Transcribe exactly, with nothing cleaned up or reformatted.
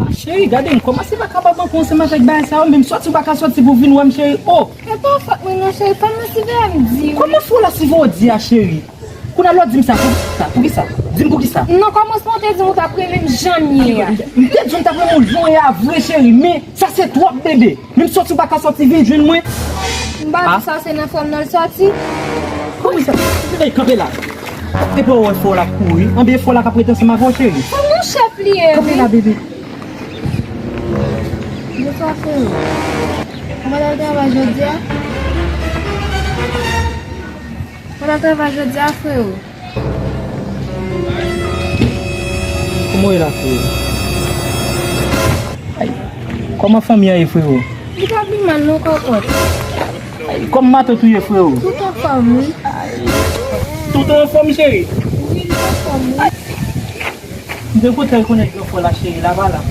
Cheri, gade m, kòman se pa kapab ankò ansanm avèk bagay sa yo, menm sòti ou pa ka sòti pou vin wè m, cheri. Oh! E pa fòt mwen non, cheri, fò m nan siveye m di w. Kòman fò w la siveye w di a, cheri? Kounye a lè w di m sa, poukisa? Poukisa? Di m poukisa? Non, kòmansman w te di m ou t ap renmen m jan m ye a. M te di w m t ap renmen w jan w ye a vre, cheri, men sa se twòp, bebe. Menm sòti ou pa ka sòti vin jwenn mwen. M pa di sa se nan fò m nan l sòti. Kòman sa? Ey, kanpe la. Epi w wè frè w la ap kouri. Anben frè w la k ap rete ansanm avè w, cheri. Kòman chèf li ye, wi. Kanpe la, bebe. Bonswa, frero. Ou pa t al travay jodi a? Ou pa t al travay jodi a, frero? Kòman w ye la, frero? Ay, kòman fanmi an ye, frero? Li pa pi mal non, kòkòt. Ay, kòman matant ou ye, frero? Tout anfòm, wi. Tout anfòm, cheri? Wi, li anfòm, wi. M te kontan rekonèt gran frè w la, cheri, la pa la.